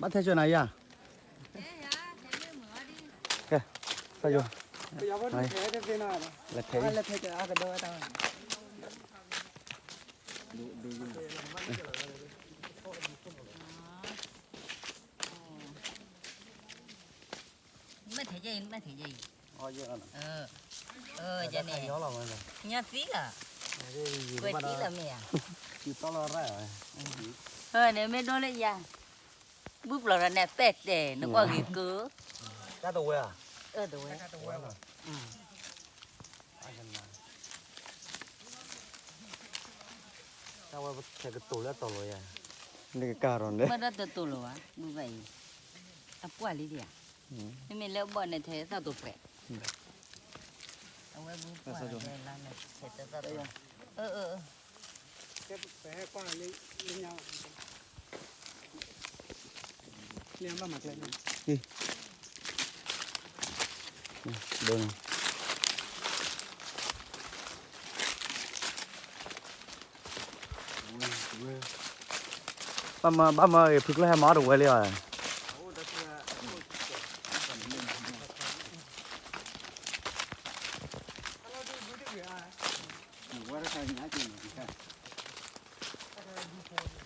ဘၣ်ထဲကၠိနၤယၤ, ကဲ, သးယိ, လဲၤထဲအံၤ, မ့ၢ်ထဲအံၤ, မ့ၢ်ထဲအံၤ, န့ၣ်, ညီသံလီၤ, ကွဲးတံၢ်လီၤမ့ၢ်ဧါ, န့ၣ်မ့ၢ်ဒိလၢယၤ, ဘုပျီၤဒီးန့ၣ်ပဲာ်တဲာ် နကွၢ်ဂ့ၤကၢ, တဝဲ, တဝဲ, တဝဲထဲကတိၤလၢအတီၤလီၤယၤ, မ့ၢ်ဒၣ်တတိၤလီၤဘၣ် ဘုဘၣ်အံၤ, အပှၢ်လံဒံးဧါ, မ့မ့ၢ်လၢအဘီၣ်န့ၣ်ထဲသၣ်တိၤပြဲး, အဝဲဘုပှၢ်လၢလါန့ၣ် ထဲသၣ်တိၤ, အၢ, ဘၣ်မၢ, ဘၣ်မၢအံၤ ဖုကျၢၢ်ဟဲမၤအီၣ်တဝဲလံဧါ, ဝဲတခါညါက့ၤန့ၣ်,